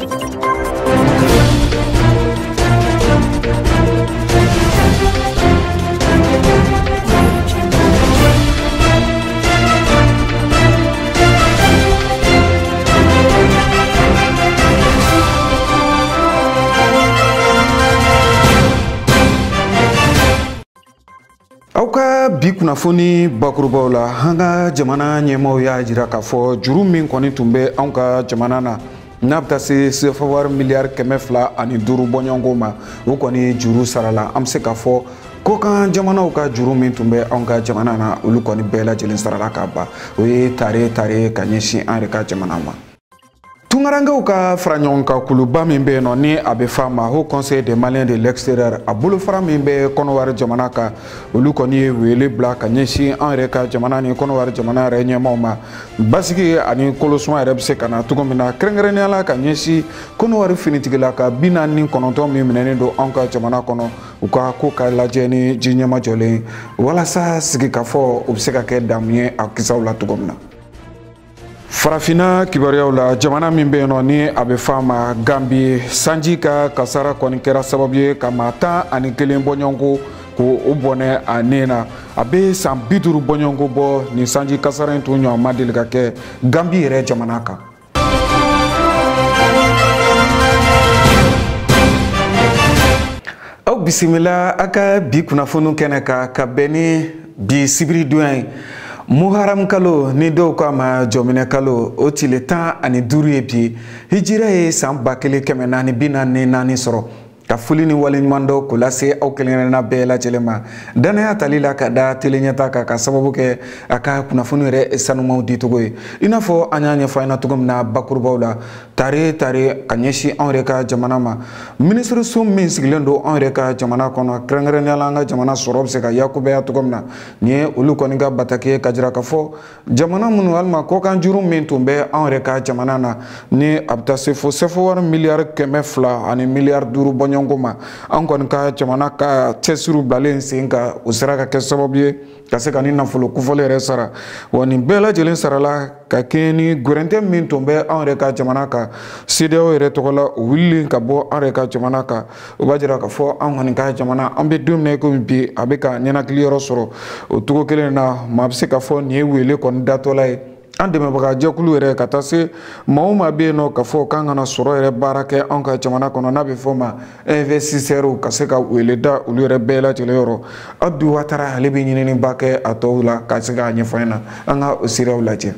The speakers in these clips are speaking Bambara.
Aw ka bi kunnafoni bakurubaw la, an ka jamana ɲɛmaaw y'a jira k'a fɔ juru min kɔni tun bɛ anw ka jamana na, n'a bɛ taa se CFA wari miliyari 205 bɔɲɔgɔnko ma, o kɔni juru sarala. An bɛ se k'a fɔ kɔkan jamanaw ka juru min tun bɛ anw ka jamana na, olu kɔni bɛɛ lajɛlen sarala ka ban. O ye tare tare ka ɲɛsin an yɛrɛ ka jamana ma. Tunkarankew ka fara ɲɔgɔn kan kuluba min bɛ yen nɔ, ni a bɛ f'a ma Haut Conseil des Maliens de l'extérieur, a bolofara min bɛ Kɔnɔwari jamana kan, olu kɔni ye wele bila ka ɲɛsin an yɛrɛ ka jamana ni Kɔnɔwari jamana yɛrɛ ɲɛmaaw ma, basigi ani kolosuma yɛrɛ bɛ se ka na cogo min na, kɛrɛnkɛrɛnnenya la ka ɲɛsin Kɔnɔwari finitigilaka 49 min minɛnen don anw ka jamana kɔnɔ, u ka ko ka lajɛ ni ji ɲɛmajɔlen walasa sigikafɔ o bɛ se ka kɛ damu ye a kisaw la cogo min na. Farafinna kibaruyaw la, jamana min bɛ yen nɔ ni a bɛ f'a ma Gambi, sanji ka kasara kɔni kɛra sababu ye ka maa 11 bɔɲɔgɔnko k'o bɔnɛ a nin na. A bɛ san 50 bɔɲɔgɔnko bɔ, nin sanji kasara in tun ɲɔgɔn ma deli ka kɛ Gambi yɛrɛ jamana kan. Aw bisimila a ka bi kunnafoniw kɛnɛ kan ka bɛn ni bi sibiridonya ye. Muharam kalo ni dɔw k'a ma jɔminɛ kalo, o tile 15 ye bi. Hijira ye san 1444 sɔrɔ. Ka foli ni waleɲuman dɔ k'o lase aw kelen-kelenna bɛɛ lajɛlen ma, danaya tali la ka da tele ɲɛta kan ka sababu kɛ a ka kunnafoni yɛrɛ sanumaw dicogo ye. I n'a fɔ an y'a ɲɛfɔ an ɲɛna cogo min na bakurubaw la, tare tare ka ɲɛsin anw yɛrɛ ka jamana ma. Minisiriso min sigilen don anw yɛrɛ ka jamana kɔnɔ, kɛrɛnkɛrɛnnenya la an ka jamana sɔrɔ bɛ se ka yakubaya cogo min na, nin ye olu kɔni ka bataki ye ka jira k'a fɔ jamana minnu walima kɔkan juru min tun bɛ anw yɛrɛ ka jamana na, ni a bɛ taa se fo CFA wari miliyari 200 ani miliyari 5 bɔɲɔgɔnko ma, an kɔni ka jamana ka cɛsiriw bilalen sen kan, o sera ka kɛ sababu ye ka se ka ni nafolo kofɔlen yɛrɛ sara. Wa nin bɛɛ lajɛlen sarala ka kɛɲɛ ni gɛrɛntɛ min tun bɛ anw yɛrɛ ka jamana kan CEDEAO yɛrɛ tɔgɔ la, o wulilen ka bɔ an yɛrɛ ka jamana kan. O b'a jira k'a fɔ an kɔni ka jamana, an bɛ don min na i komi bi, a bɛ ka ɲɛnakili yɔrɔ sɔrɔ. O cogo kelen na, maa bɛ se k'a fɔ nin ye wele kɔni datɔla ye an dɛmɛbaga jɛkulu yɛrɛ ka taa se maa o maa bɛ yen nɔ k'a fɔ k'an kana sɔrɔ yɛrɛ baara kɛ anw ka jamana kɔnɔ, n'a bɛ fɔ o ma investisseurs, ka se ka wele da olu yɛrɛ bɛɛ lajɛlen yɔrɔ. Abdu Watara ale bɛ ɲininiba kɛ a tɔw la ka se k'a ɲɛfɔ an ɲɛna, an ka o siraw lajɛ.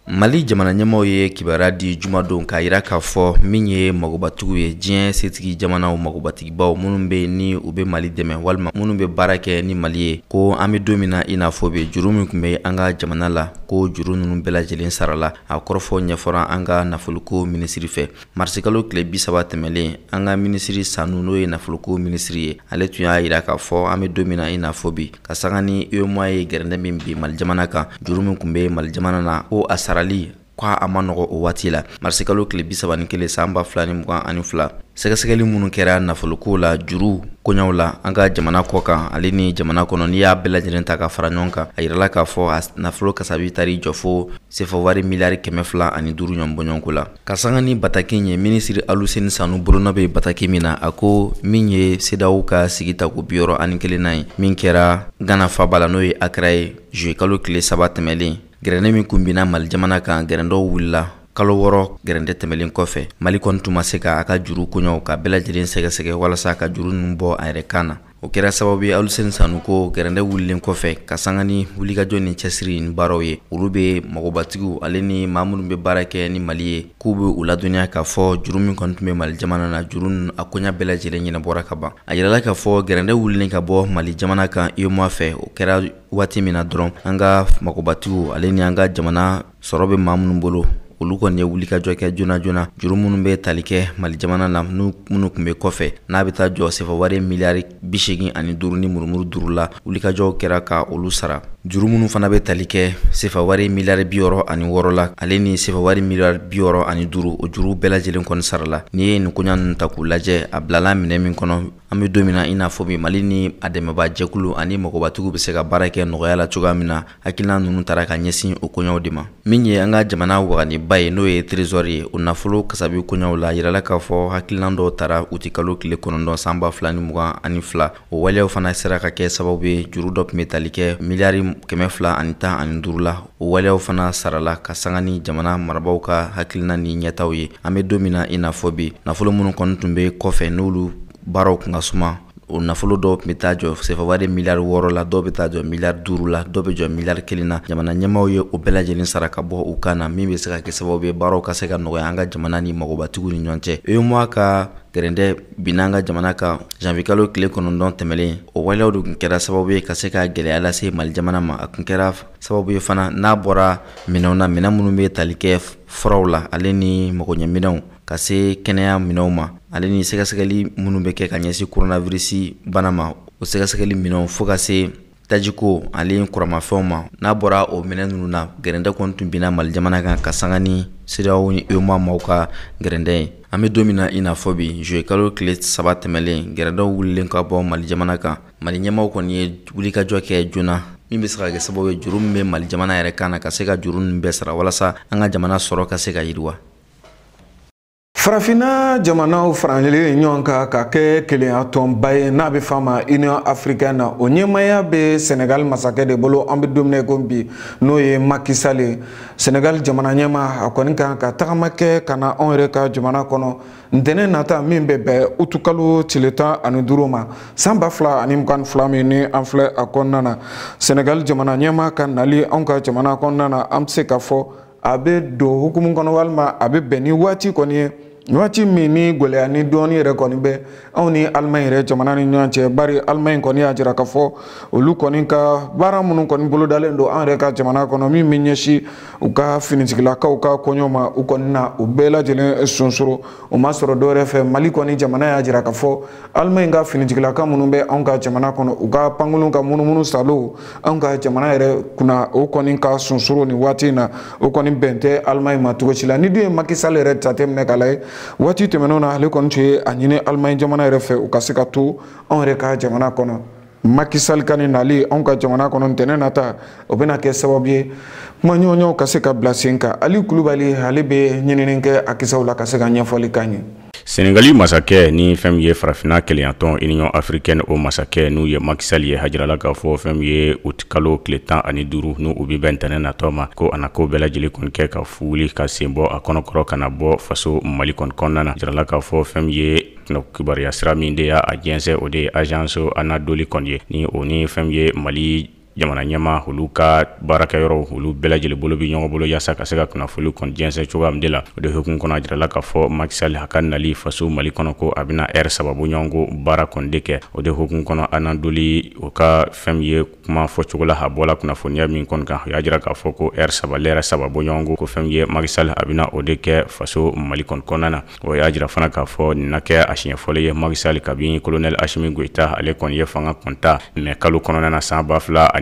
Mali jamana ɲɛmaaw ye kibaruya di jumadon k'a jira k'a fɔ min ye magobatigiw ye, diɲɛ setigi jamanaw magobatigibaw minnu bɛ ni u bɛ Mali dɛmɛ walima minnu bɛ baara kɛ ni Mali ye, ko an bɛ don min na i n'a fɔ bi, juru min tun bɛ an ka jamana la, ko juru ninnu bɛɛ lajɛlen sarala. A kɔrɔfɔ ɲɛfɔra an ka nafoloko minisiri fɛ marisikalo tile 30 tɛmɛlen. An ka minisiri Sanu, n'o ye nafoloko minisiri ye, ale tun y'a jira k'a fɔ an bɛ don min na i n'a fɔ bi, ka sanga ni UEMOA ye gɛrɛndɛ min bin Mali jamana kan, juru min tun bɛ Mali jamana na, ko a sarali ko a ma nɔgɔ o waati la. Marisikalo tile 31 san 2022, sɛgɛsɛgɛli minnu kɛra nafoloko la, juru koɲaw la an ka jamana kɔ kan ale ni jamana kɔnɔ, n'i y'a bɛɛ lajɛlen ta ka fara ɲɔgɔn kan, a yirala k'a fɔ a nafolo kasabi taar'i jɔ fo CFA wari miliyari 205 ɲɔgɔn bɔɲɔgɔnko la. Ka sanga ni bataki ye, minisiri Aluseni Sanu bolonɔ bɛ bataki min na, a ko min ye CEDEAO ka sigi tako 61nan ye min kɛra Gana faaba la, n'o ye Accra ye, juillet kalo tile 3 tɛmɛlen, gɛrɛndɛ min kun binna Mali jamana kan, gɛrɛndɛw wulila kalo 6 gɛrɛndɛ tɛmɛlen kɔfɛ. Mali kɔni tun ma se k'a ka juru koɲaw ka bɛɛ lajɛlen sɛgɛsɛgɛ walasa ka juru ninnu bɔ a yɛrɛ kan na. O kɛra sababu ye Aluseni Sanu ko gɛrɛndɛ wulilen kɔfɛ, ka sanga ni wulikajɔ ni cɛsiri ni baaraw ye, olu bɛ magobatigiw ale ni maa minnu bɛ baara kɛ ni Mali ye, k'u bɛ u ladɔnniya k'a fɔ juru min kɔni tun bɛ Mali jamana na, juru ninnu a koɲa bɛɛ lajɛlen ɲɛnabɔra ka ban. A yirala k'a fɔ gɛrɛndɛ wulilen ka bɔ Mali jamana kan UEMOA fɛ, o kɛra waati min na dɔrɔn, an ka magobatigiw ale ni an ka jamana sɔrɔ bɛ maa minnu bolo, olu kɔni ye wulikajɔ kɛ joona joona, juru minnu bɛ tali kɛ Mali jamana na, minnu tun bɛ kɔfɛ, n'a bɛ taa jɔ CFA wari miliyari 85 ni murumuru 5 la, wulikajɔw kɛra ka olu sara. Juru minnu fana bɛ tali kɛ sefa wari miliyari 66 la, ale ni sefa wari miliyari 65, o juru bɛɛ lajɛlen kɔni sarala. N'i ye nin koɲa ninnu ta k'u lajɛ, a bilala minɛ min kɔnɔ, an bɛ don min na i n'a fɔ bi, Mali ni a dɛmɛbaa jɛkulu ani mɔgɔbatigiw bɛ se ka baara kɛ nɔgɔya la cogoya min na, hakilina ninnu taara ka ɲɛsin o koɲaw de ma. Min ye an ka jamana waganiba ye, n'o ye trésor ye, o nafolo kasabi koɲaw la, yirala k'a fɔ hakilina dɔw taara utikalo tile 9 san 2022. O waleyaw fana sera ka kɛ sababu ye, juru dɔ tun bɛ tali kɛ miliyari 215 la, o waleyaw fana sarala ka sanga ni jamana marabaaw ka hakilina ni ɲɛtaw ye. An bɛ don min na i n'a fɔ bi, nafolo minnu kɔni tun bɛ kɔfɛ, n'olu baaraw kun ka suma, o nafolo dɔw tun bɛ taa jɔ sefa wari miliyari 6 la, dɔw bɛ taa jɔ miliyari 5 la, dɔw bɛ jɔ miliyari 1 na. Jamana ɲɛmaaw ye o bɛɛ lajɛlen sara ka bɔ u kan na, min bɛ se ka kɛ sababu ye baaraw ka se ka nɔgɔya an ka jamana ni mɔgɔbatigiw ni ɲɔgɔn cɛ. UEMOA ka gɛrɛndɛ binna an ka jamana kan janvier kalo tile 9 tɛmɛlen. O waleyaw de tun kɛra sababu ye ka se ka gɛlɛya lase Mali jamana ma. A tun kɛra sababu ye fana, n'a bɔra minɛnw na, minɛn minnu bɛ tali kɛ furaw la, ale ni magoɲɛminɛnw, ka se kɛnɛya minɛnw ma, ale ni sɛgɛsɛgɛli minnu bɛ kɛ ka ɲɛsin coronavirus bana ma, o sɛgɛsɛgɛli minɛnw, fo ka se tajiko ale kuramafɛnw ma. N'a bɔra o minɛn ninnu na, gɛrɛndɛ kɔni tun binna Mali jamana kan ka sanga ni CEDEAO ni UEMOA maaw ka gɛrɛndɛ ye. An bɛ don min na i n'a fɔ bi, juillet kalo tile 3 tɛmɛlen, gɛrɛndɛw wulilen ka bɔ Mali jamana kan. Mali ɲɛmaaw kɔni ye wulikajɔ kɛ joona, min bɛ se ka kɛ sababu ye juru min bɛ Mali jamana yɛrɛ kan na, ka se ka juru ninnu bɛɛ sara walasa an ka jamana sɔrɔ ka se ka yiriwa. Farafinna jamanaw faralen ɲɔgɔn kan ka kɛ kelenya tɔnba ye, n'a bɛ f'a ma Union africaine, o ɲɛmaaya bɛ Senegal masakɛ de bolo an bɛ don min na i ko bi, n'o ye Macky Sall ye. Senegal jamana ɲɛmaa, a kɔni kan ka tagama kɛ ka na anw yɛrɛ ka jamana kɔnɔ ntɛnɛn nata, min bɛ bɛn utukalo tile 15 ma san 2022 min ni an filɛ a kɔnɔna na. Senegal jamana ɲɛmaa ka nali anw ka jamana kɔnɔna na, an bɛ se k'a fɔ a bɛ don hukumu kɔnɔ, walima a bɛ bɛn ni waati kɔni ye, waati min ni gɛlɛya ni dɔɔni yɛrɛ kɔni bɛ anw ni Alimaɲi yɛrɛ jamana ni ɲɔgɔn cɛ. Bari Alimaɲi kɔni y'a jira k'a fɔ olu kɔni ka baara minnu kɔni bolodalen don an yɛrɛ ka jamana kɔnɔ, min bɛ ɲɛsin u ka finitigilakaw ka kɔɲɔ ma, u kɔni na u bɛɛ lajɛlen sonsoro, o ma sɔrɔ dɔwɛrɛ fɛ. Mali kɔni jamana y'a jira k'a fɔ Alimaɲi ka finitigilaka minnu bɛ anw ka jamana kɔnɔ, u ka pankurun ka munumunu salo anw ka jamana yɛrɛ kunna, o kɔni ka sonsoro nin waati in na, o kɔni bɛn tɛ Alimaɲi ma cogo si la. Ni dun ye Macky Sall yɛrɛ jateminɛ k'a lajɛ, waati tɛmɛnenw na, ale kɔni tun ye a ɲini Alimaɲi jamana yɛrɛ fɛ u ka se ka to anw yɛrɛ ka jamana kɔnɔ. Macky Sall ka nin nali anw ka jamana kɔnɔ ntɛnɛn nata, o bɛna kɛ sababu ye kumaɲɔgɔnyaw ka se ka bila sen kan. Ali Kulubali, ale bɛ ɲinini kɛ a kisɛw la ka se ka ɲɛfɔli k'an ye. Senegali masakɛ ni fɛn min ye farafinna kelenyatɔn Union africaine o masakɛ, n'u ye Macky Sall ye, hajirala k'a fɔ fɛn min ye utikalo tile 15, n'u u bɛ bɛn ntɛnɛn natɔ ma, ko a na ko bɛɛ lajɛlen kɔni kɛ ka wuli ka sen bɔ a kɔnɔkɔrɔ ka na bɔ faso Mali kɔni kɔnɔna na. Jirala k'a fɔ fɛn min ye kibaruya sira min de y'a jɛnsɛn, o de ye agence Anadolu kɔni ye, ni o ni fɛn min ye Mali jamana ɲɛmaa olu ka baarakɛyɔrɔ, olu bɛɛ lajɛlen bolo bɛ ɲɔgɔn bolo yaasa ka se ka kunnafoni kɔni jɛnsɛn cogoya min de la. O de hukumu kɔnɔ, a jirala k'a fɔ Macky Sall a ka nali faso Mali kɔnɔ, ko a bɛna ɛri 3 bɔɲɔgɔnko baara kɔni de kɛ. O de hukumu kɔnɔ, Anadolu o ka fɛn min ye kuma fɔcogo la, a bɔla kunnafoniya min kɔni kan, o y'a jira k'a fɔ ko ɛri 3, lɛrɛ 3 bɔɲɔgɔnko, ko fɛn min ye Macky Sall a bɛna o de kɛ faso Mali kɔni kɔnɔna na. O y'a jira fana k'a fɔ nin na kɛ a siɲɛ fɔlɔ ye Macky Sall kabini colonel Assimi Goïta ale kɔni ye fanga kɔni ta mɛ kalo kɔnɔna na san 2021,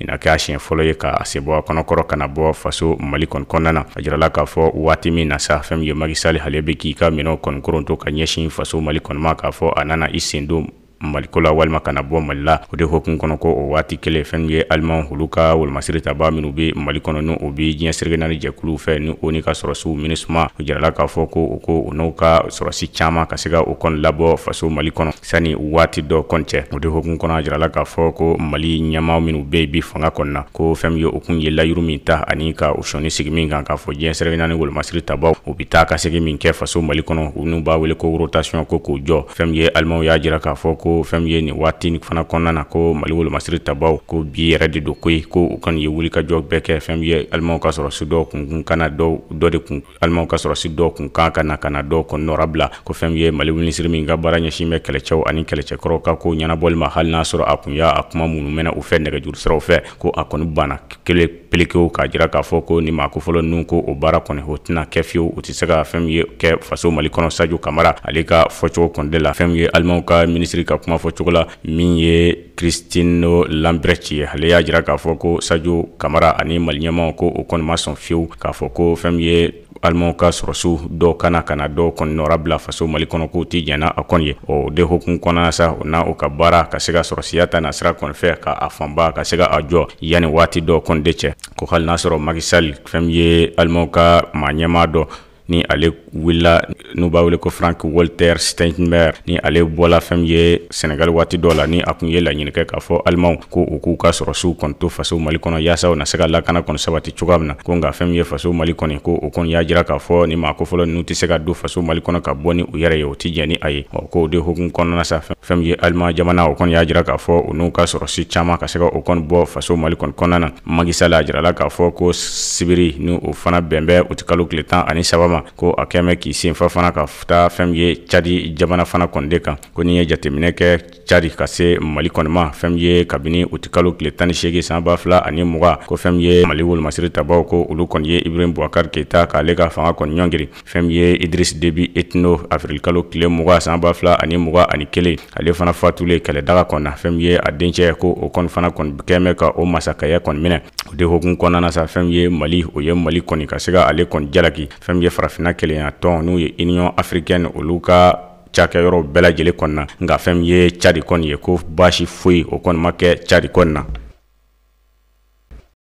nin na kɛ a siɲɛ fɔlɔ ye ka se bɔ a kɔnɔkɔrɔ ka na bɔ faso Mali kɔni kɔnɔna na. A jirala k'a fɔ waati min na sa, fɛn min ye Macky Sall ale bɛ k'i ka minɛnw kɔni koronto ka ɲɛsin faso Mali kɔni ma, k'a fɔ a nana i sen don Maliko la walima ka na bɔ Mali la. O de hukumu kɔnɔ, ko o waati kelen, fɛn min ye Alimanw olu ka wolomasiri taba minnu bɛ Mali kɔnɔ, n'u o bɛ diɲɛ seleke naani jɛkuluw fɛ, ni ONU ka sɔrɔsiw MINUSMA, o jirala k'a fɔ ko o ko o n'u ka sɔrɔsi caman ka se ka o kɔni labɔ faso Mali kɔnɔ sani waati dɔ kɔni cɛ. O de hukumu kɔnɔ, a jirala k'a fɔ ko Mali ɲɛmaa minnu bɛ yen bi fanga kɔni na, ko fɛn min ye o kun ye layiru min ta ani ka o sɔnni sigi min kan, k'a fɔ diɲɛ seleke naani wolomasiri tabaw u bɛ taa ka segin min kɛ faso Mali kɔnɔ, u n'u b'a wele ko rotation, ko k'o jɔ. Fɛn min ye Alimanw y'a jira k'a fɔ ko fɛn min ye nin waati nin fana kɔnɔna na, ko Mali wolomasiri tabaw ko bi yɛrɛ de don koyi, ko u kɔni ye wulikajɔ bɛɛ kɛ. Fɛn min ye Alimanw ka sɔrɔsi dɔw kun kana dɔw dɔ de kun Alimanw ka sɔrɔsi dɔw kun kan ka na ka na dɔw kɔni nɔrabila, ko fɛn min ye Mali minisiri min ka baara ɲɛsin bɛ kɛlɛcɛw ani kɛlɛcɛkɔrɔw ka ko ɲɛnabɔli ma, hali n'a sɔrɔ a kun y'a kuma minnu mɛnna u fɛ nɛgɛjuru siraw fɛ, ko a kɔni banna kelen pelekew k'a jira k'a fɔ ko ni maa kofɔlɔ ninnu ko o baara kɔni o tɛna kɛ fiyewu, u tɛ se ka fɛn min ye kɛ faso Mali kɔnɔ. Sadio Kamara ale ka fɔcogo kɔni de la, fɛn min ye Alimanw ka minisiri ka kuma fɔcogo la, min ye Christine Lambrecht ye, ale y'a jira k'a fɔ ko Sadio Kamara ani Mali ɲɛmaaw ko o kɔni ma sɔn fiyewu k'a fɔ ko fɛn min ye Alimanw ka sɔrɔsiw dɔw kana ka na dɔw kɔni nɔra bila faso Mali kɔnɔ, k'u ti jɛn n'a a kɔni ye. O de hukumu kɔnɔna sa, o n'a o ka baara ka se ka sɔrɔsiya ta na sira kɔni fɛ, ka a fanba ka se ka a jɔ yanni waati dɔw kɔni de cɛ, ko hali n'a sɔrɔ Macky Sall, fɛn min ye Alimanw ka maa ɲɛmaa dɔ ni ale wulila n'u b'a wele ko Frank Walter Steinmeier, ni ale bɔla fɛn min ye Senegal waati dɔ la, ni a kun ye laɲini kɛ k'a fɔ Alimanw ko u k'u ka sɔrɔsiw kɔni to faso Mali kɔnɔ yaasa u na se ka lakana kɔni sabati cogoya min na. Ko nka fɛn min ye faso Mali kɔni, ko o kɔni y'a jira k'a fɔ ni maa kofɔlɔ ninnu tɛ se ka don faso Mali kɔnɔ ka bɔ ni u yɛrɛ ye, o tɛ jɛn ni a ye. Ɔ ko o de hukumu kɔnɔna sa, fɛn min ye Aliman jamana, o kɔni y'a jira k'a fɔ u n'u ka sɔrɔsi caman ka se ka o kɔni bɔ faso Mali kɔni kɔnɔna na. Macky Sall a jirala k'a fɔ ko sibiri ni o fana bɛn bɛ utikalo tile 13 ma, ko a kɛmɛ k'i senfa fana ka taa fɛn min ye Tchad jamana fana kɔni de kan. Ko n'i ye jateminɛ kɛ Tchad ka se Mali kɔni ma, fɛn min ye kabini utikalo tile 18 san 2020, ko fɛn min ye Mali wolomasiri tabaw, ko olu kɔni ye Ibrahim Boubacar Keïta k'ale ka fanga kɔni ɲɔngiri. Fɛn min ye Idriss Déby Itno, avril kalo tile 20 san 2021, ale fana fatulen kɛlɛdaga kɔnɔ na, fɛn min ye a dencɛ, ko o kɔni fana kɔni kɛmɛ ka o masakɛya kɔni minɛ. O de hukumu kɔnɔna na sa, fɛn min ye Mali, o ye Mali kɔni ka se ka ale kɔni jalaki fɛn min ye farafinna kelenya tɔn n'u ye Union africaine, olu ka cakɛyɔrɔ bɛɛ lajɛlen kɔni na. Nka fɛn min ye Tchad kɔni ye, ko baasi foyi o kɔni ma kɛ Tchad kɔni na.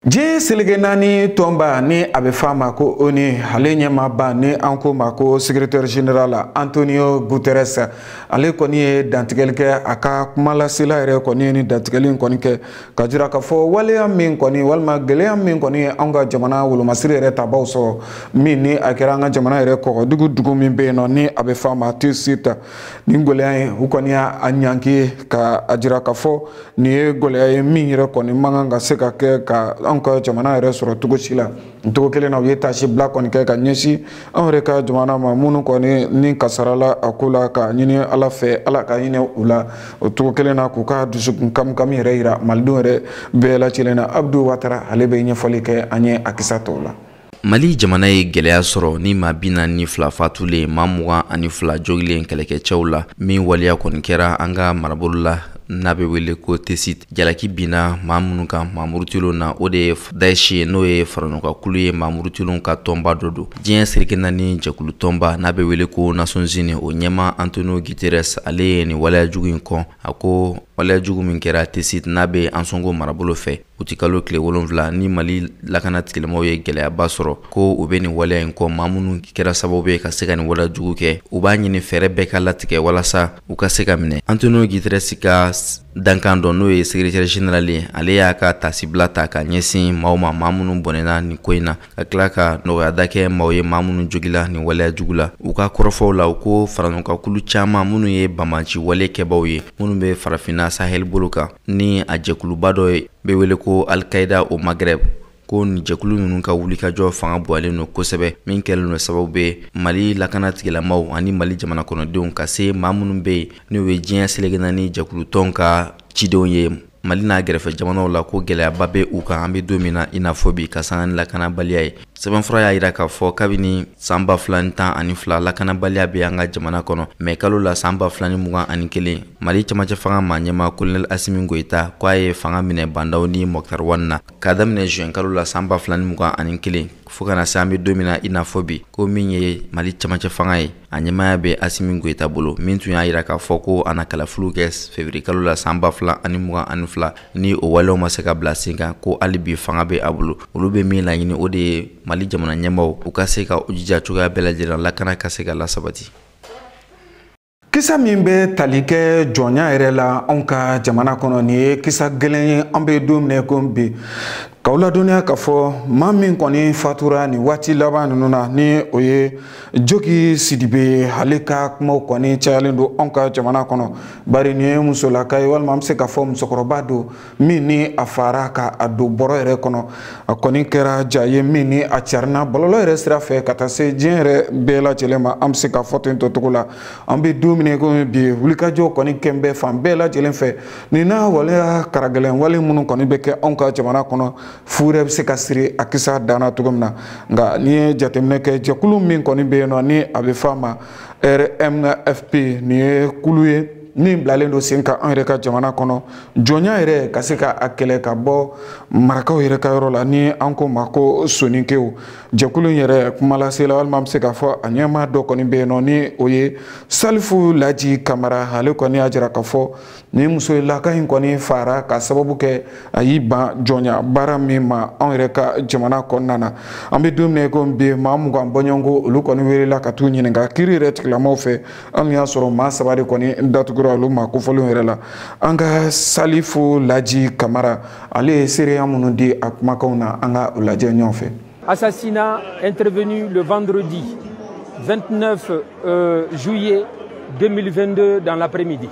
Diɲɛ seleke naani tɔnba ni a bɛ f'a ma ko ONU, ale ɲɛmaaba ni an ko ma ko secrétaire général Antonio Guterres, ale kɔni ye dantigɛli kɛ. A ka kumalasela yɛrɛ kɔni ye ni dantigɛli in kɔni kɛ ka jira k'a fɔ waleya min kɔni walima gɛlɛya min kɔni ye anw ka jamana wolomasiri yɛrɛ tabaw sɔrɔ, min ni a kɛra an ka jamana yɛrɛ kɔgɔdugu dugu min bɛ yen nɔ ni a bɛ f'a ma Tessit, nin gɛlɛya in u kɔni y'a ɲangi ka a jira k'a fɔ nin ye gɛlɛya ye min yɛrɛ kɔni man kan ka se ka kɛ ka anw ka jamana yɛrɛ sɔrɔ cogo si la. Cogo kelen na, u ye taasi bila kɔni kɛ ka ɲɛsin anw yɛrɛ ka jamana ma, minnu kɔni ni kasarala a ko la, ka ɲini Ala fɛ Ala ka hinɛ u la. O cogo kelen na, k'u ka dusukun kamikami yɛrɛ yira malidenw yɛrɛ bɛɛ lajɛlen na. Abdou Ouattara ale bɛ ɲɛfɔli kɛ an ye a kisa tɔw la. Mali jamana ye gɛlɛya sɔrɔ ni maa 42 fatulen, maa 22 jogilen kɛlɛkɛcɛw la, min waleya kɔni kɛra an ka marabolo la n'a bɛ wele ko Tessit. Jalaki binna maa minnu kan, maa murutilenw na, o de ye Daesh ye, n'o ye faraɲɔgɔnkankulu ye, maa murutilenw ka tɔnba dɔ don. Diɲɛ seleke naani jɛkulu tɔnba n'a bɛ wele ko Nations Unies, o ɲɛmaa Antonio Guterres, ale ye nin waleya jugu in kɔn. A ko waleya jugu min kɛra Tessit n'a bɛ Ansongo marabolo fɛ utikalo tile 7, ni Mali lakana tigilamɔgɔw ye gɛlɛyaba sɔrɔ, ko u bɛ nin waleya in kɔ. Maa minnu kɛra sababu ye ka se ka nin waleya jugu kɛ, u b'a ɲini fɛɛrɛ bɛɛ ka latigɛ walasa u ka se ka minɛ. Antonio Guterres ka dankan dɔ, n'o ye secrétaire général ye, ale y'a ka tasibila ta ka ɲɛsin maaw ma, maa minnu bɔnɛna nin ko in na, ka tila ka nɔgɔyada kɛ maaw ye, maa minnu jogila nin waleya jugu la. U ka kɔrɔfɔw la, u ko faraɲɔgɔnkankulu caman minnu ye banbanci wale kɛbaw ye, minnu bɛ farafinna Sahel bolo kan, ni a jɛkuluba dɔ ye bɛ wele ko Al-Qaïda au Maghreb, ko nin jɛkulu ninnu ka wulikajɔ fanga bonyalen don kosɛbɛ, min kɛlen don sababu ye Mali lakana tigilamaaw ani Mali jamana kɔnɔdenw ka se maa minnu bɛ yen n'u ye diɲɛ seleke naani jɛkulutɔn ka cidenw ye Mali n'a gɛrɛfɛ jamanaw la, ko gɛlɛyaba bɛ u kan an bɛ don min na i n'a fɔ bi, ka sanga ni lakanabaliya ye. Sɛbɛnfura y'a jira k'a fɔ kabini san 2012 lakanabaliya bɛ an ka jamana kɔnɔ. Mɛ kalo la san 2021, Mali camancɛ fanga maa ɲɛmaa Colonel Assimi Goïta k'a ye fanga minɛ Bandaw ni Moctar Ouane na k'a daminɛ juin kalo la san 2021 fo kana se an bɛ don min na i n'a fɔ bi, ko min ye Mali camancɛ fanga ye, a ɲɛmaaya bɛ Assimi Goïta bolo, min tun y'a jira k'a fɔ ko a na kalafiliw kɛ février kalo la san 2022, ni o walew ma se ka bila sen kan, ko hali bi fanga bɛ a bolo. Olu bɛ min laɲini, o de ye Mali jamana ɲɛmaaw u ka se ka u jija cogoya bɛɛ lajɛlen lakana ka se ka lasabati. Kisa min bɛ tali kɛ jɔnya yɛrɛ la anw ka jamana kɔnɔ, nin ye kisa gɛlɛn ye an bɛ don min na ko bi. K'aw ladɔnniya k'a fɔ maa min kɔni fatura nin waati laban ninnu na, ni o ye Jogi Sidibe, ale ka kumaw kɔni cayalen don anw ka jamana kɔnɔ, bari nin ye musolaka ye, walima an bɛ se k'a fɔ musokɔrɔba don min ni a fara ka a don bɔrɔ yɛrɛ kɔnɔ. A kɔni kɛra ja ye min ni a carinna bɔlɔlɔ yɛrɛ sira fɛ ka taa se diɲɛ yɛrɛ bɛɛ lajɛlen ma. An bɛ se k'a fɔ ten tɔ cogo la, an bɛ don min na komi bi, wulikajɔ kɔni kɛn bɛ fan bɛɛ lajɛlen fɛ nin n'a waleya karagɛlɛn wale minnu kɔni bɛ kɛ anw ka jamana kɔnɔ. fu yɛrɛ bɛ se ka siri a kisa danna cogo min na. Nka n'i ye jateminɛ kɛ, jɛkulu min kɔni bɛ yen nɔ ni a bɛ f'a ma RMFP, nin ye kulu ye min bilalen don sen kan an yɛrɛ ka jamana kɔnɔ, jɔnya yɛrɛ ka se ka a kɛlɛ ka bɔ marakaw yɛrɛ ka yɔrɔ la, ni an ko ma ko soninkew. Jɛkulu in yɛrɛ kumalasela, walima an bɛ se k'a fɔ a ɲɛmaa dɔ kɔni bɛ yen nɔ, ni o ye Salifu Laji Kamara. Ale kɔni y'a jira k'a fɔ ni muso ye laka in kɔni fara ka sababu kɛ a y'i ban jɔnya baara min ma anw yɛrɛ ka jamana kɔnɔna na. An bɛ don min na i komi bi, maa 20 bɔɲɔgɔnko olu kɔni welela ka t'u ɲininka kiiri yɛrɛ tigilamɔgɔw fɛ. Hali y'a sɔrɔ maa 3 de kɔni datugura olu maa kofɔlenw yɛrɛ la. An ka Salifu Laji Kamara, ale ye seereya minnu di a kumakanw na, an ka o lajɛ ɲɔgɔn fɛ. Assassinat intervenu le vendredi 29 juillet 2022 dans l'après-midi.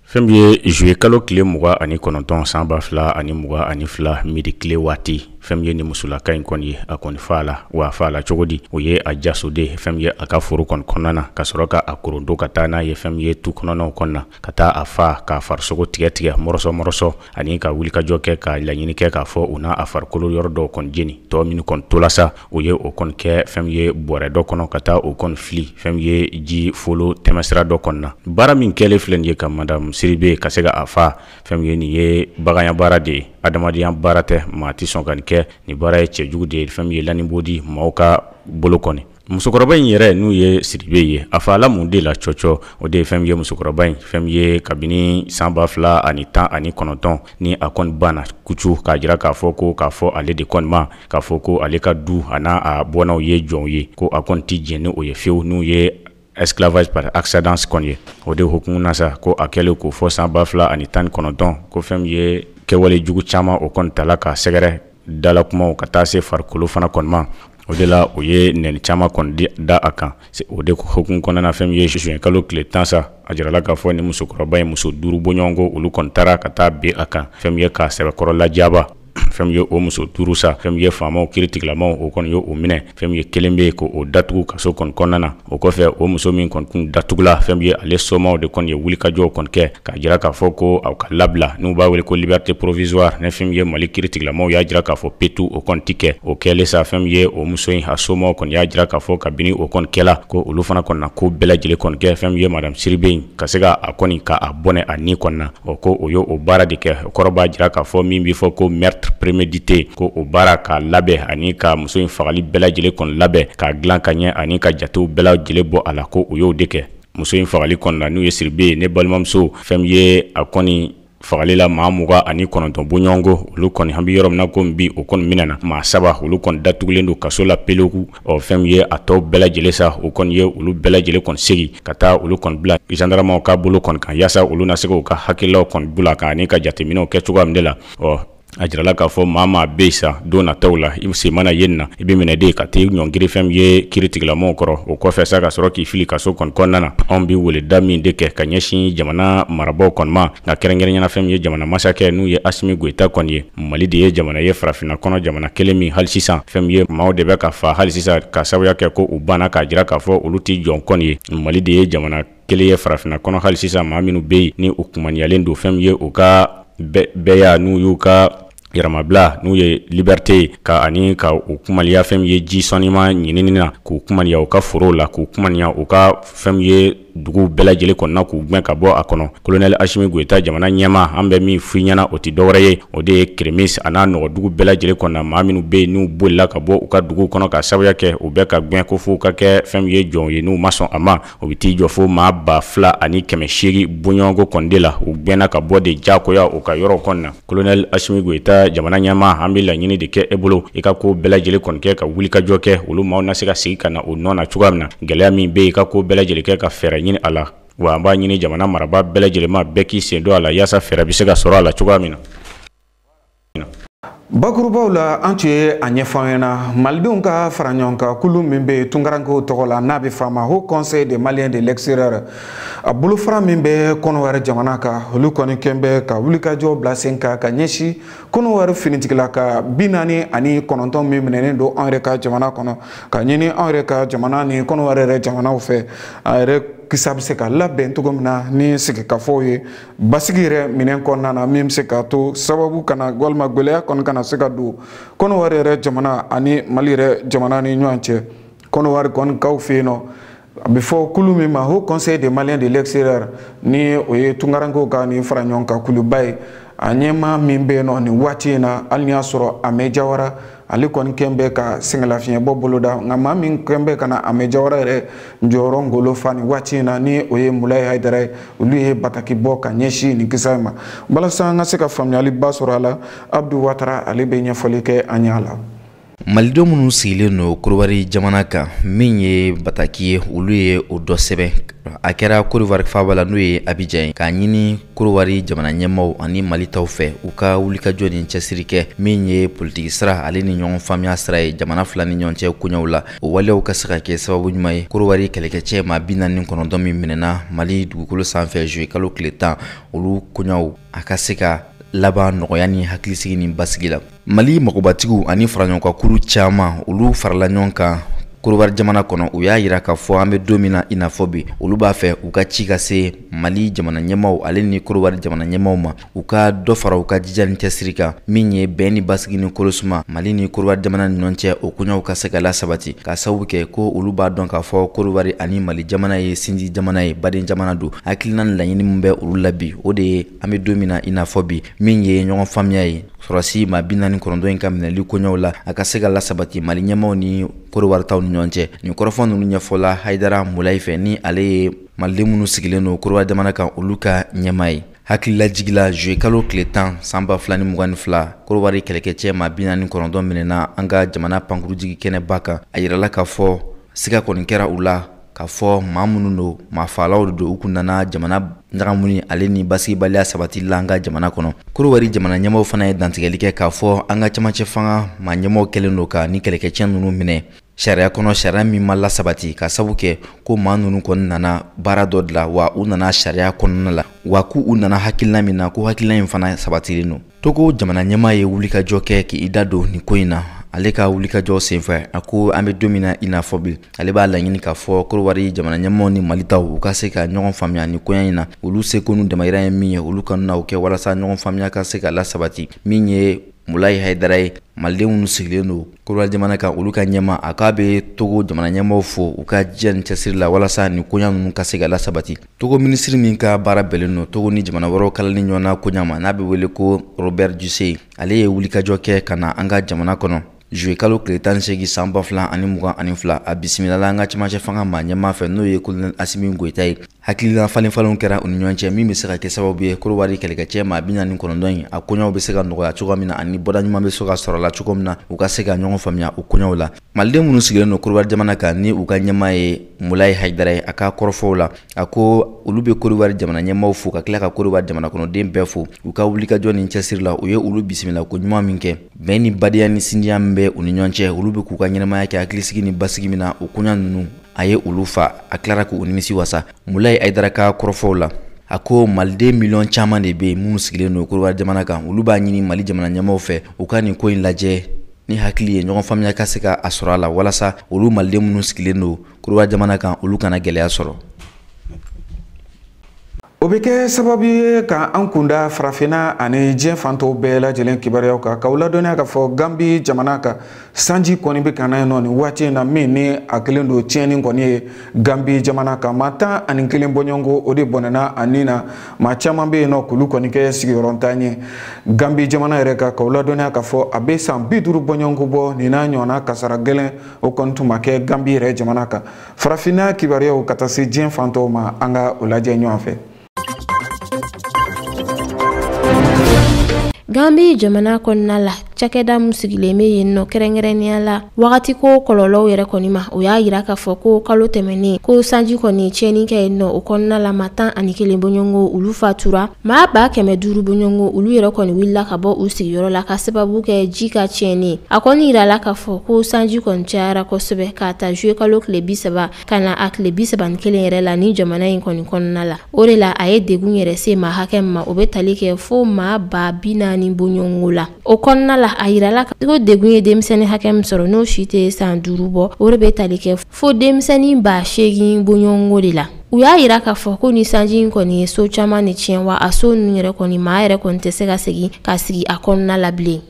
Fɛn min ye juillet kalo tile 29 san 2022 midi tile waati, fɛn min ye ni musolaka in kɔni ye, a kɔni fa la. Wa a fa la cogo di? O ye a jasoden fɛn min ye a ka foro kɔni kɔnɔna na, ka sɔrɔ ka a korondo ka taa n'a ye fɛn min ye tu kɔnɔnaw kɔnɔna, ka taa a fa k'a farisogo tigɛ tigɛ mɔrɔsɔ mɔrɔsɔ, ani ka wulikajɔ kɛ ka laɲini kɛ k'a fɔ u n'a a farikolo yɔrɔ dɔw kɔni jeni. Tɔ minnu kɔni tola sa, o ye o kɔni kɛ fɛn min ye bɔrɛ dɔ kɔnɔ, ka taa o kɔni fili fɛn min ye ji folo tɛmɛsira dɔ kɔnɔna na. Baara min kɛlen filɛ nin ye ka madame Sidibe ka se ka a fa, fɛn min ye nin ye baganya baara de ye, adamadenya baara tɛ, maa tɛ sɔn ka nin kɛ. Nin baara ye cɛjugu de ye, fɛn min ye lanibodi maaw ka bolo kɔni. Musokɔrɔba in yɛrɛ, n'u ye Sidibe ye, a fa la mun de la cɔcɔ? O de ye fɛn min ye musokɔrɔba in, fɛn min ye kabini san 2019 ni a kɔni banna kucu k'a jira k'a fɔ ko k'a fɔ ale de kɔni ma, k'a fɔ ko ale ka du a n'a a bɔnnaw ye jɔnw ye, ko a kɔni ti jɛn ni o ye fiyewu, n'u ye esclavage par ascendance kɔni ye. O de hukumu na sa, ko a kɛlen k'o fɔ san 2019, ko fɛn min ye kɛwale jugu caman o kɔni tala k'a sɛgɛrɛ, dalakumaw ka taa se farikolo fana kɔni ma. O de la o ye nɛni caman kɔni da a kan. O de hukumu kɔnɔna na, fɛn min ye juin kalo tile 10 sa, a jirala k'a fɔ ni musokɔrɔba ye muso 5 bɔɲɔgɔnko olu kɔni taara ka taa bin a kan, fɛn min ye k'a sɛbɛkɔrɔ lajaba. Fɛn min ye o muso 5 sa, fɛn min ye faamaw kiiritigilamaw o kɔni ye o minɛ, fɛn min ye kelen bɛ yen k'o datugu kaso kɔni kɔnɔna na. O kɔfɛ, o muso min kɔni kun datugula, fɛn min ye ale somaw de kɔni ye wulikajɔw kɔni kɛ k'a jira k'a fɔ ko aw ka labila, n'u b'a wele ko liberté provisoire. Ni fɛn min ye Mali kiiritigilamaw y'a jira k'a fɔ petu o kɔni ti kɛ. O kɛlen sa, fɛn min ye o muso in a somaw kɔni y'a jira k'a fɔ kabini o kɔni kɛla, ko olu fana kɔni na ko bɛɛ lajɛlen kɔni kɛ fɛn min ye madame Sidibe in ka se ka a kɔni ka a bɔnɛ a ni kɔni na. O ko o ye o baara de kɛ. O kɔrɔ b'a jira k'a fɔ min bɛ fɔ ko meurtre prémédité, ko o baara k'a labɛn ani ka muso in fagali bɛɛ lajɛlen kɔni labɛn k'a dilan ka ɲɛ ani ka jatew bɛɛ lajɛlen bɔ a la, ko o y'o de kɛ muso in fagali kɔni na, n'u ye Sidibe ye. Ne balimamuso, fɛn min ye a kɔni fagali la, maa 29 bɔɲɔgɔnko olu kɔni, an bɛ yɔrɔ min na komi bi, o kɔni minɛna. Maa 3 olu kɔni datugulen don kaso la peleku. Ɔ fɛn min ye a tɔw bɛɛ lajɛlen sa, o kɔni ye olu bɛɛ lajɛlen kɔni segin ka taa olu kɔni bila gendarmew ka bolo kɔni kan, yaasa olu na se k'u ka hakililaw kɔni bila kan ani ka jateminɛw kɛ cogoya min de la. Ɔ a jirala k'a fɔ maa maa bɛ yen sa, don nataw la i sen mana ye nin na, i bɛ minɛ de ka t'i ɲɔngiri fɛn min ye kiiritigilamaw kɔrɔ. O kɔfɛ sa, ka sɔrɔ k'i fili kaso kɔni kɔnɔna na. Anw bɛ weleda min de kɛ ka ɲɛsin jamana marabaaw kɔni ma, nka kɛrɛnkɛrɛnnenya fɛn min ye jamana masakɛ, n'u ye Asimi Goyita kɔni ye, Mali de ye jamana ye farafinna kɔnɔ, jamana kelen min hali sisan fɛn min ye maaw de bɛ ka fa hali sisan ka sababuya kɛ ko u banna k'a jira k'a fɔ olu tɛ jɔn kɔni ye. Mali de ye jamana kelen ye farafinna kɔnɔ hali sisan, maa minnu bɛ yen ni u kumaniyalen don fɛn min ye u ka bɛɛya, n'u y'u ka yɛrɛmabila, n'u ye liberté ka ani ka u kumaliya fɛn min ye ji sɔnima ɲinini na, k'u kumaniya u ka forow la, k'u kumaniya u ka fɛn min ye dugu bɛɛ lajɛlen kɔnɔna, k'u gɛn ka bɔ a kɔnɔ. Colonel Asimi Goyita, jamana ɲɛmaa, an bɛ min f'i ɲɛna, o tɛ dɔwɛrɛ ye, o de ye Keremis a n'a nɔgɔdugu bɛɛ lajɛlen kɔnɔna, maa minnu bɛ yen n'u bolila ka bɔ u ka dugu kɔnɔ ka sababuya kɛ u bɛ ka gɛn ko f'u ka kɛ fɛn min ye jɔnw ye, n'u ma sɔn a ma, o bɛ t'i jɔ fo maa 2800 bɔɲɔgɔnko kɔni de la. U gɛnna ka bɔ de diyagoya u ka yɔrɔ kɔnɔna. Colonel Asimi Goyita, jamana ɲɛmaa, an bɛ laɲini de kɛ e bolo, i ka ko bɛɛ lajɛlen kɔni kɛ ka wulikajɔ kɛ olu maaw na se ka segin ka na u nɔ na cogoya min na. Gɛlɛya min bɛ yen, i ka ko bɛɛ lajɛlen kɛ ka fɛɛrɛ ɲini a la. Wa an b'a ɲini jamana marabaa bɛɛ lajɛlen ma, bɛɛ k'i sen don a la yaasa fɛɛrɛ bɛ se ka sɔrɔ a la cogoya min na. Bakurubaw la, an tun ye a ɲɛfɔ an ɲɛna, malidenw ka fara ɲɔgɔn kan kulu min bɛ yen tunkarankew tɔgɔ la, n'a bɛ f'a ma Haut Conseil des Maliens de l'extérieur, a bolofara min bɛ Kɔnɔwari jamana kan, olu kɔni kɛn bɛ ka wulikajɔ bila sen kan ka ɲɛsin Kɔnɔwari finitigilaka 49 min minɛnen don an yɛrɛ ka jamana kɔnɔ, ka ɲini an yɛrɛ ka jamana ni Kɔnɔwari yɛrɛ jamanaw fɛ a yɛrɛ. kisa bɛ se ka labɛn cogo min na ni sigikafɔw ye basigi yɛrɛ minɛn kɔnɔna na, min bɛ se k'a to sababu kana walima gɛlɛya kɔni kana se ka don Kɔnɔwari yɛrɛ jamana ani Mali yɛrɛ jamana ni ɲɔgɔn cɛ. Kɔnɔwari kɔni kaw fɛ yen nɔ, a bɛ fɔ kulu min ma Haut Conseil des Maliens de l'extérieur, ni o ye tunkarankew ka nin fara ɲɔgɔn kan kuluba ye, a ɲɛmaa min bɛ yen nɔ nin waati in na, hali ni y'a sɔrɔ Amɛ Jawara ale kɔni kɛn bɛ ka sɛgɛnlafiɲɛbɔ boloda, nka maa min kɛn bɛ ka na Amɛ Jawara yɛrɛ jɔyɔrɔ ngolo fa nin waati in na, ni o ye Mulayi Hayidara ye, olu ye bataki bɔ ka ɲɛsin nin kisa in ma. Walasa an ka se ka faamuyaliba sɔrɔ a la, Abdu Watara ale bɛ ɲɛfɔli kɛ an ɲɛ a la. Malidenw minnu sigilen don Korowari jamana kan, min ye bataki ye, olu ye o dɔ sɛbɛn. A kɛra Korowari faaba la, n'o ye Abidjan ye, k'a ɲini Korowari jamana ɲɛmaaw ani Mali taw fɛ u ka wulikajɔ ni cɛsiri kɛ min ye politiki sira ale ni ɲɔgɔn faamuya sira ye jamana fila ni ɲɔgɔn cɛ koɲɛw la. O waleyaw ka se ka kɛ sababu ɲuman ye Korowari kɛlɛkɛcɛ maa 49 min minɛna Mali dugukolo sanfɛ juillet kalo tile 10, olu koɲɛw a ka se ka laban nɔgɔya ni hakilisigi ni basigi la. Mali magobatigiw ani faraɲɔgɔnkankuru caman, olu farala ɲɔgɔn kan Korowari jamana kɔnɔ. U y'a yira k'a fɔ an bɛ don min na i n'a fɔ bi, olu b'a fɛ u ka ci ka se Mali jamana ɲɛmaaw ale ni Korowari jamana ɲɛmaaw ma, u ka dɔ fara u ka jija ni cɛsiri kan min ye bɛn ni basigi ni kolosuma Mali ni Korowari jamana ni ɲɔgɔn cɛ, o koɲɛw ka se ka lasabati, k'a sababu kɛ ko olu b'a dɔn k'a fɔ Korowari ani Mali jamana ye sinji jamana ye, baden jamana don. Hakilina ni laɲini min bɛ olu la bi, o de ye an bɛ don min na i n'a fɔ bi, min ye ɲɔgɔn faamuya ye sɔrɔsi maa 49 in ka minɛli koɲɛw la, a ka se ka lasabati Mali ɲɛmaaw ni Korowari taw ni ɲɔgɔn cɛ. Nin kɔrɔfɔ ninnu ɲɛfɔla Hayidara Mulayi fɛ, ni ale ye Maliden minnu sigilen don Korowari jamana kan olu ka ɲɛmaa ye. Hakililajigila, juillet kalo tile 10 san 2022, Korowari kɛlɛkɛcɛ maa 49 minɛna an ka jamana pankurujigi kɛnɛba kan. A yirala k'a fɔ siga kɔni kɛra u la k'a fɔ maa minnu don, maa faalaw de don, u kun nana jamana ɲagamuni ale ni basigibaliya sabati la an ka jamana kɔnɔ. Korowari jamana ɲɛmaaw fana ye dantigɛli kɛ k'a fɔ an ka camancɛ fanga maa ɲɛmaaw kɛlen don ka ni kɛlɛkɛcɛ ninnu minɛ sariya kɔnɔ, sariya min ma lasabati, ka sabu kɛ ko maa ninnu kɔni nana baara dɔ de la, wa u nana sariya kɔnɔna la, wa k'u u nana hakilina min na, ko hakilina in fana sabatilen don. Togo jamana ɲɛmaa ye wulikajɔ kɛ k'i da don nin ko in na. Ale ka wulikajɔ senfɛ, a ko an bɛ don min na i n'a fɔ bi, ale b'a laɲini k'a fɔ Korowari jamana ɲɛmaaw ni Mali taw u ka se ka ɲɔgɔn faamuya nin koɲɛ in na. Olu seko n'u damayira ye min ye, olu kanu na o kɛ walasa ɲɔgɔn faamuya ka se ka lasabati. Min ye Mulayi Hayidara ye, Maliden minnu sigilen don Korowari jamana kan olu ka ɲɛmaa, a k'a bɛ Togo jamana ɲɛmaaw fo u ka jija ni cɛsiri la walasa nin koɲɛ ninnu ka se ka lasabati. Togo minisiri min ka baara bɛnnen don Togo ni jamana wɛrɛw kalali ɲɔgɔn na koɲɛ ma, n'a bɛ wele ko Robert Dussey, ale ye wulikajɔ kɛ ka na an ka jamana kɔnɔ juillet kalo tile 18 san 2022. A bisimilala an ka camancɛ fanga maa ɲɛmaa fɛ, n'o ye colonel Asimi Goyita ye. Hakilina falen falenw kɛra u ni ɲɔgɔn cɛ min bɛ se ka kɛ sababu ye Korowari kɛlɛkɛcɛ maa 49 in a koɲɛw bɛ se ka nɔgɔya cogo min na, ani bɔda ɲuman bɛ se ka sɔrɔ a la cogo min na, u ka se ka ɲɔgɔn faamuya o koɲɛw la. Maliden minnu sigilen don Korowari jamana kan ni u ka ɲɛmaa ye Mulayi Hayidara ye, a ka kɔrɔfɔw la, a ko olu bɛ Korowari jamana ɲɛmaaw fo ka tila ka Korowari jamana kɔnɔden bɛɛ fo u ka wulikajɔ ni cɛsiri la. U ye olu bisimila ko ɲuman min kɛ, bɛn ni badenya ni sinjiya min bɛ u ni ɲɔgɔn cɛ, olu bɛ k'u ka ɲɛnamaya kɛ hakilisigi ni basigi min na, o koɲa ninnu a ye olu fa, a tilara k'u nimisi wasa. Mulayi Hayidara ka kɔrɔfɔw la, a ko Maliden miliyɔn caman de bɛ yen minnu sigilen don Korowari jamana kan, olu b'a ɲini Mali jamana ɲɛmaaw fɛ u ka nin ko in lajɛ ni hakili ye, ɲɔgɔn faamuya ka se ka a sɔrɔ a la, walasa olu Maliden minnu sigilen don Korowari jamana kan olu kana gɛlɛya sɔrɔ. O bɛ kɛ sababu ye ka an kunda farafinna ani diɲɛ fan tɔw bɛɛ lajɛlen kibaruyaw kan, k'aw ladɔnniya k'a fɔ Gambi jamana kan sanji kɔni bɛ ka na yen nɔ nin waati in na, min ni a kɛlen don tiɲɛni kɔni ye Gambi jamana kan. Maa 11 bɔɲɔgɔnko o de bɔnɛna a nin na, maa caman bɛ yen nɔ k'olu kɔni kɛ sigiyɔrɔntan ye Gambi jamana yɛrɛ kan. K'aw ladɔnniya k'a fɔ a bɛ san 50 bɔɲɔgɔnko bɔ nin n'a ɲɔgɔnna kasara gɛlɛn o kɔni tun ma kɛ Gambi yɛrɛ jamana kan. Farafinna kibaruyaw ka taa se diɲɛ fan tɔw ma, an ka o lajɛ ɲɔgɔn fɛ. Gambi jamana kɔnɔna la, cakɛda min sigilen bɛ yen nɔ kɛrɛnkɛrɛnnenya la wagati ko kɔlɔlɔw yɛrɛ kɔni ma, o y'a yira k'a fɔ ko kalo tɛmɛnen ko sanji kɔni tiɲɛni kɛ yen nɔ, o kɔnɔna la maa 11 bɔɲɔgɔnko olu fatura, maa 500 bɔɲɔgɔnko olu yɛrɛ kɔni wulila ka bɔ u sigiyɔrɔ la ka sababu kɛ ji ka tiɲɛni. A kɔni yirala k'a fɔ ko sanji kɔni cayara kosɛbɛ k'a ta juillet kalo tile 30 ka na a tile 31 yɛrɛ la ni jamana in kɔni kɔnɔna la. O de la a ye degun yɛrɛ se maa hakɛ min ma, o bɛ tali kɛ fo maa 40,000 bɔɲɔgɔnko la. O kɔnɔna la a yirala ko degun ye denmisɛnnin hakɛ min sɔrɔ n'o si tɛ san 5 bɔ, o de bɛ tali kɛ fo denmisɛnnin 8,000 bɔɲɔgɔnko de la. U y'a yira k'a fɔ ko ni sanji in kɔni ye so caman de tiɲɛ, wa a so ninnu yɛrɛ kɔni maa yɛrɛ kɔni tɛ se ka segin ka sigi a kɔnɔna la bilen.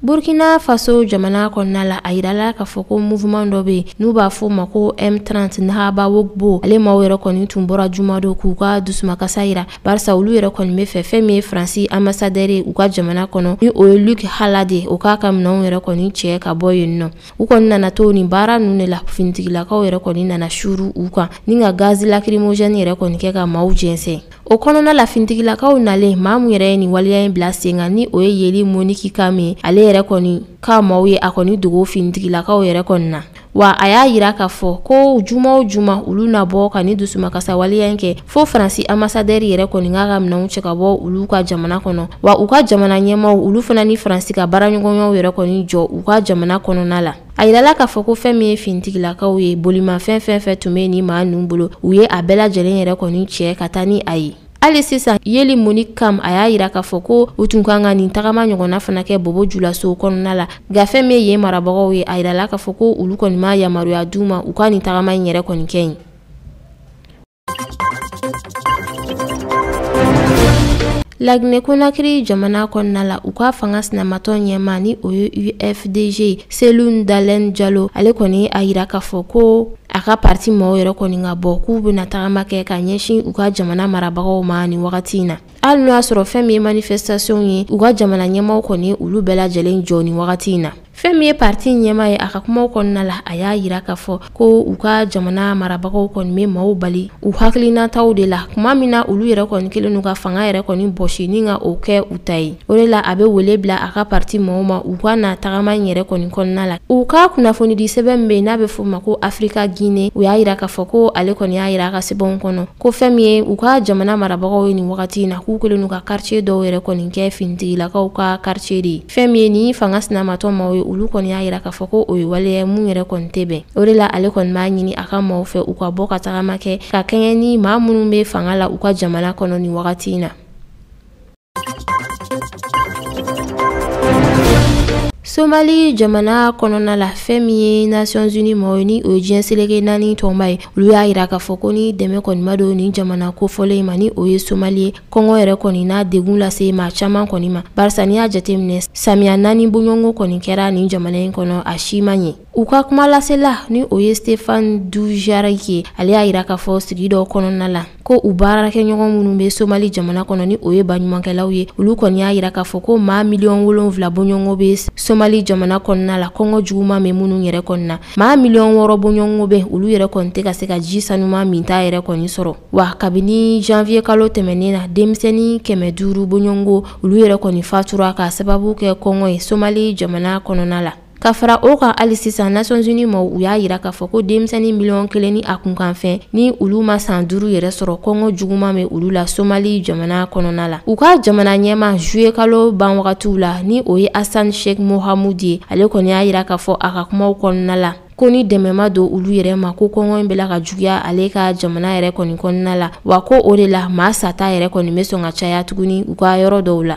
Burkina Faso jamana kɔnɔna la, a yirala k'a fɔ ko mouvement dɔ bɛ yen n'u b'a fɔ o ma ko M30 Nahaba Wogbo, ale maaw yɛrɛ kɔni tun bɔra jumadon k'u ka dusumakasa yira, barisa olu yɛrɛ kɔni bɛ fɛ fɛn min ye Faransi ambassadeur ye u ka jamana kɔnɔ, ni o ye Luc Halade, o k'a ka minɛnw yɛrɛ kɔni cɛ ka bɔ yen nɔ. U kɔni nana to nin baara ninnu de la, finitigilakaw yɛrɛ kɔni nana suru u kan ni ka gaz lacrymogène yɛrɛ kɔni kɛ ka maaw jɛnsɛn. O kɔnɔna la, finitigilakaw nalen, maa mun yɛrɛ ye nin waleya in bila sen kan, ni o ye Yeli Moniki Kam ye, ale yɛrɛ kɔni ka maaw ye a kɔni dogo finitigilakaw yɛrɛ kɔni na. Wa a y'a yira k'a fɔ ko juma o juma olu na bɔ ka ni dusumakasa waleya in kɛ fo Faransi ambassadeur yɛrɛ kɔni k'a ka minɛnw cɛ ka bɔ olu ka jamana kɔnɔ, wa u ka jamana ɲɛmaaw olu fana ni Faransi ka baaraɲɔgɔnyaw yɛrɛ kɔni jɔ u ka jamana kɔnɔna la. A yirala k'a fɔ ko fɛn min ye finitigilakaw ye, bolimafɛn fɛn fɛn tun bɛ nin maa ninnu bolo, u ye a bɛɛ lajɛlen yɛrɛ kɔni cɛ ka taa ni a ye. Hali sisan, Yeli Monique Kam a y'a yira k'a fɔ ko u tun kan ka nin tagama ɲɔgɔnna fana kɛ Bobo Julaso kɔnɔna la, nka fɛn min ye yen marabagaw ye, a yirala k'a fɔ ko olu kɔni ma yamaruya d'u ma u ka nin tagama in yɛrɛ kɔni kɛ yen. Laginɛ Conakry jamana kɔnɔna la, u ka fanga sinamatɔn ɲɛmaa ni o ye UFDG Cellou Dalein Diallo, ale kɔni a yira k'a fɔ ko a ka parti maaw yɛrɛ kɔni ka bɔ k'u bɛna tagama kɛ ka ɲɛsin u ka jamana marabagaw ma nin wagati in na. Hali n'o y'a sɔrɔ fɛn min ye manifestation ye, u ka jamana ɲɛmaaw kɔni olu bɛɛ lajɛlen jɔ nin wagati in na. Fɛn min ye parti ɲɛmaa ye, a ka kumaw kɔnɔna la, a y'a yira k'a fɔ ko u ka jamana marabagaw kɔni bɛ maaw bali u hakilinataw de la, tuma min na olu yɛrɛ kɔni kɛlen n'u ka fanga yɛrɛ kɔni bɔsi ni ka o kɛ u ta ye. O de la a bɛ wele bila a ka parti maaw ma u ka na tagama in yɛrɛ kɔni kɔnɔna la. U ka kunnafonidi sɛbɛn min bɛ yen n'a bɛ f'o ma ko Africa Guinée, u y'a yira k'a fɔ ko ale kɔni y'a yira a ka sɛbɛnw kɔnɔ ko fɛn min ye u ka jamana marabagaw ye nin wagati in na, k'u kɛlen n'u ka quartier dɔw yɛrɛ kɔni kɛ finitigilakaw ka quartier de ye. Fɛn min ye nin fanga sinamatɔn maaw ye, olu kɔni y'a yira k'a fɔ ko o ye waleya mun yɛrɛ kɔni tɛ bɛn. O de la ale kɔni b'a ɲini a ka maaw fɛ u ka bɔ ka tagama kɛ ka kɛɲɛ ni maa minnu bɛ fanga la u ka jamana kɔnɔ nin wagati in na. Somali jamana kɔnɔna la, fɛn min ye Nations Unies maaw ye, ni o ye diɲɛ seleke naani tɔnba ye, olu y'a yira k'a fɔ ko ni dɛmɛ kɔni ma don nin jamana kofɔlen ma, ni o ye Somali ye, kɔngɔ yɛrɛ kɔni n'a degun lase maa caman kɔni ma, barisa n'i y'a jateminɛ samiya naani bɔɲɔgɔnko kɔni kɛra nin jamana in kɔnɔ, a si ma ɲɛ. U ka kuma lasela ni o ye Stéphane Dujarric ye, ale y'a yira k'a fɔ sigi dɔw kɔnɔna la ko u baarakɛɲɔgɔn minnu bɛ Somali jamana kɔnɔ, ni o ye baɲumankɛlaw ye, olu kɔni y'a yira k'a fɔ ko maa 7 miliyɔn bɔɲɔgɔnko bɛ Somali jamana kɔnɔna la, kɔngɔ juguman bɛ minnu yɛrɛ kɔni na. Maa 6 miliyɔn bɔɲɔgɔnko bɛ, olu yɛrɛ kɔni tɛ ka se ka ji sanuman minta yɛrɛ kɔni sɔrɔ. Wa kabini janvier kalo tɛmɛnen na, denmisɛnnin 500 bɔɲɔgɔnko olu yɛrɛ kɔni fatura k'a sababu kɛ kɔngɔ ye Somali jamana kɔnɔna la. Ka fara o kan hali sisan, Nations Unies maaw u y'a yira k'a fɔ ko denmisɛnnin 1 miliyɔn ni a kunkanfɛn, ni olu ma san 5 yɛrɛ sɔrɔ, kɔngɔ juguman bɛ olu la Somali jamana kɔnɔna la. U ka jamana ɲɛmaa juillet kalo ban wagatiw la, ni o ye Hassan Sheikh Mohamud ye, ale kɔni y'a yira k'a fɔ a ka kumaw kɔnɔna la ko ni dɛmɛ ma don olu yɛrɛ ma, ko kɔngɔ in bɛ la ka juguya ale ka jamana yɛrɛ kɔni kɔnɔna la, wa ko o de la maa sata yɛrɛ kɔni bɛ sɔn ka caya tuguni u ka yɔrɔ dɔw la.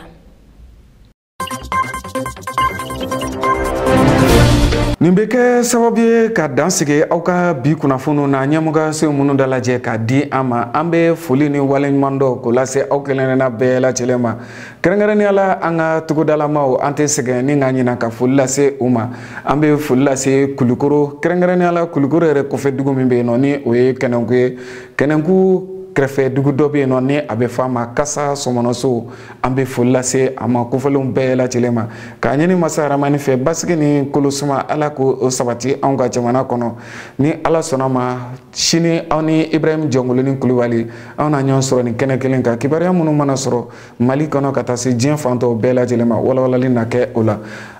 Nin bɛ kɛ sababu ye ka dan sigi aw ka bi kunnafoniw na, ɲɛmɔgɔyaso minnu dalajɛ ka di an ma. An bɛ foli ni waleɲuman dɔn k'o lase aw kelenkelenna bɛɛ lajɛlen ma, kɛrɛnkɛrɛnnenya la an ka togodalamaw, an tɛ sɛgɛn ni ka ɲina ka foli lase u ma. An bɛ foli lase Kulukoro, kɛrɛnkɛrɛnnenya la Kulukoro yɛrɛ kɔfɛ dugu min bɛ yen nɔ, ni o ye Kɛnɛnku ye. Kɛnɛnku kɛrɛfɛ dugu dɔ bɛ yen nɔ, ni a bɛ f'a ma Kasa Sɔmɔnɔso, an bɛ foli lase a ma kofɔlenw bɛɛ lajɛlen ma, k'a ɲini masa Haramani fɛ basigi ni kolosuma, Ala k'o sabati anw ka jamana kɔnɔ. Ni Ala sɔnna ma, sini aw ni Ibrahim Jɔnkoloni Kulubali aw na ɲɔgɔn sɔrɔ nin kɛnɛ kelen kan. Kibaruya minnu mana sɔrɔ Mali kɔnɔ ka taa se diɲɛ fan tɔw bɛɛ lajɛlen ma, walawalali na kɛ o la.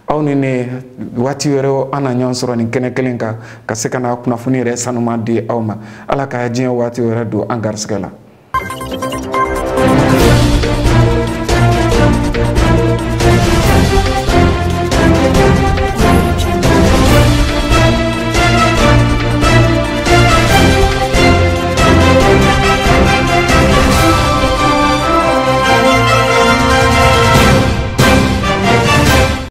Aw ni ne waati wɛrɛw an na ɲɔgɔn sɔrɔ nin kɛnɛ kelen kan, ka se ka na kunnafoni yɛrɛ sanuman di aw ma. Ala ka diɲɛ waati wɛrɛ don an garisɛgɛ la.